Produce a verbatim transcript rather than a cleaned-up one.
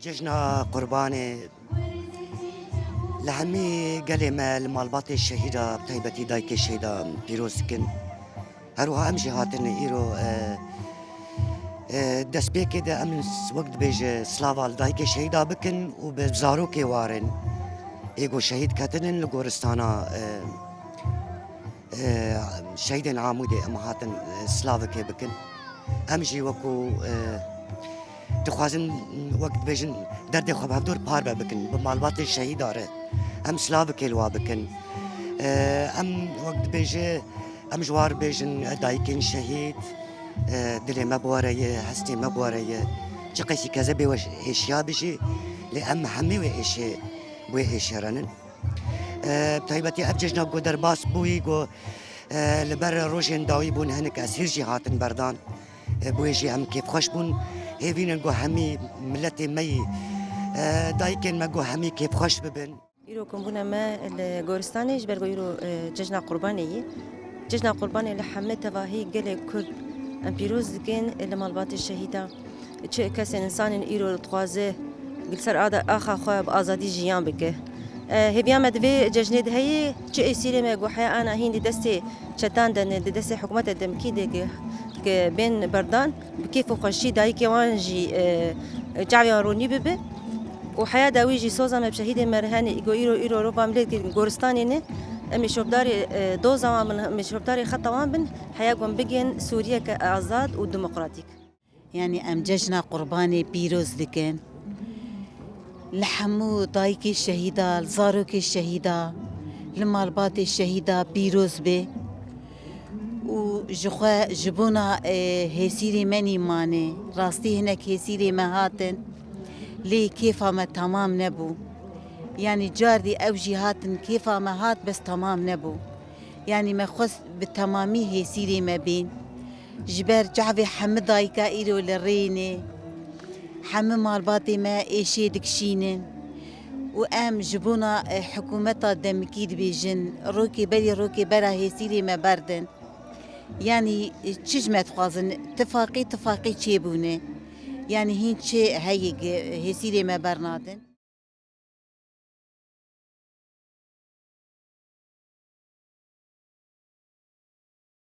Cejna Qurbanê li hemî gelê me, li malbatê şehîda, bi taybetî dayikê şehîda pîroz dikin. Her wiha em jî hatin îro, e, e, destpêkê de em wek dibêje slava li dayikê şehîda bikin û bi zarokê warên ê ku şehîd ketinin li goristana, e, e, şehîdên Amûdê em hatin, e, slavekê bikin. Em jî wekû, e, dixwazin, wek dibêjin, derdê xwe bi hevdor parve bikin, bi malbatên şehîda re. Em slavekê li wa bikin. E, em wek dibêje, em ji war bêjin, e, dayikên şehîd, e, dilê me bi we re ye, hestê me bi we re ye. Çiqasî kezebê we êşiya bijî, lê em hemî wê êşê, wê êşê re nin. E, bi taybetî ev cejna ku derbas bûyî, ku, e, li ber rojên dawî bûn, hinek esîr jî hatin berdan. E, bi wê jî em kêfxweş bûn. Hêvînin ku hemî miletê me yî, e, dayikên me ku hemî kêfxweş bibin. Îro kombûna me li goristanê ji ber ku îro, e, cejna Qurbanê ye. Cejna Qurbanê li hemî tevahî gelê Kurd em pîroz dikin, e, li malbatê şehîda. Çi kesên, însanên îro dixwaze li ser ada-, axa xwe bi azadî jiyan bike. E, hêviya me di vê cejnê de heye, çi êsîrê me ku heya ana hîn di destê çetan de ne, di destê hikûmeta demkî de ki, ki bên berdan, bi kêf û xweşî dayikê wan jî, e, çavê wan ronî bibe. Û heya dawî jî soza me bi şehîdê me re hene, ku îro, îro rova milê ki goristanê ne, em ê şopdarê, e, doza wan bin, em ê şopdarê xeta wan bin, heya ku em bigên Sûriyeke azad û demokratîk. Yanî em cejna Qurbanê pîroz dikin. Li hemû dayikê şehîda, li zarokê şehîda, li malbatê şehîda pîroz bê. Û ji xwe ji bona, e, hêsîrê me nî mane. Rastî hinek hêsîrê me hatin. Lê kêfa me temam nebû. Yanî cardî ew jî hatin, kêfa me hat, bes temam nebû. Yanî me xwest bi temamî hêsîrê me bên. Ji ber çavê hemî dayika îro li rê ne. Hemî malbatê me êşê dikişînin. Û em ji bona, e, hikûmeta demikî dibêjin, rokê berî rokê bera hêsîrê me berdin. Yanî, e, çi ji me dixwazin? Tifaqî, tifaqî çêbûne. Yanî hîn çi heyî hêsîrê me bernadin?